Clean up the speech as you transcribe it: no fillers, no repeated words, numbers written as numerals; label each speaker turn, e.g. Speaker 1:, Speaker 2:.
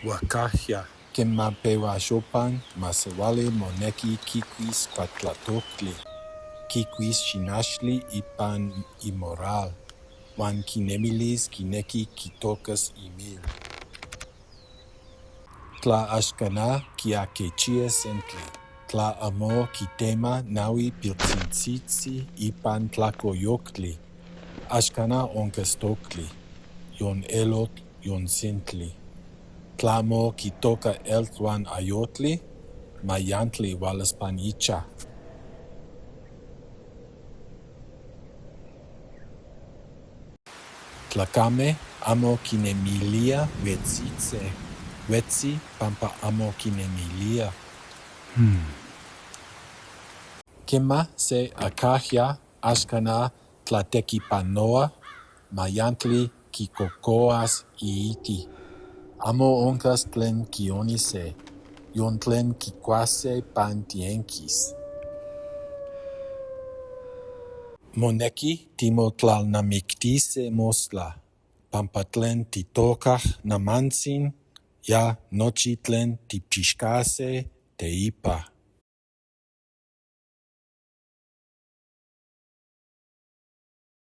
Speaker 1: Huacajya quema pehua xopan, masehuali monequi quicuis cuatlatoctli, quicuis xinachtli ipan imoral, huan quinemilis quinequi quitocas imil. Tla axcana quiaquechía sentli, tla amo quitema nahui piltzintzitzi ipan tlacoyoctli, axcana oncas toctli, yon elotl, yon sintli. Tlamo quitoca eltl huan ayotli, mayantli hualas pan ichaj. Tlacame amo quinemilía huetzitze, huetzi pampa amo quinemilía. Quema se acajya axcana tlatequipanohua, mayantli quicocohuas iiti. Amo oncas tlen quionise, yon tlen quicuase pan tienquis. Monequi timotlalnamictise mostla, pampa tlen titocaj namantzin, ya nochi tlen tijpixcase teipa.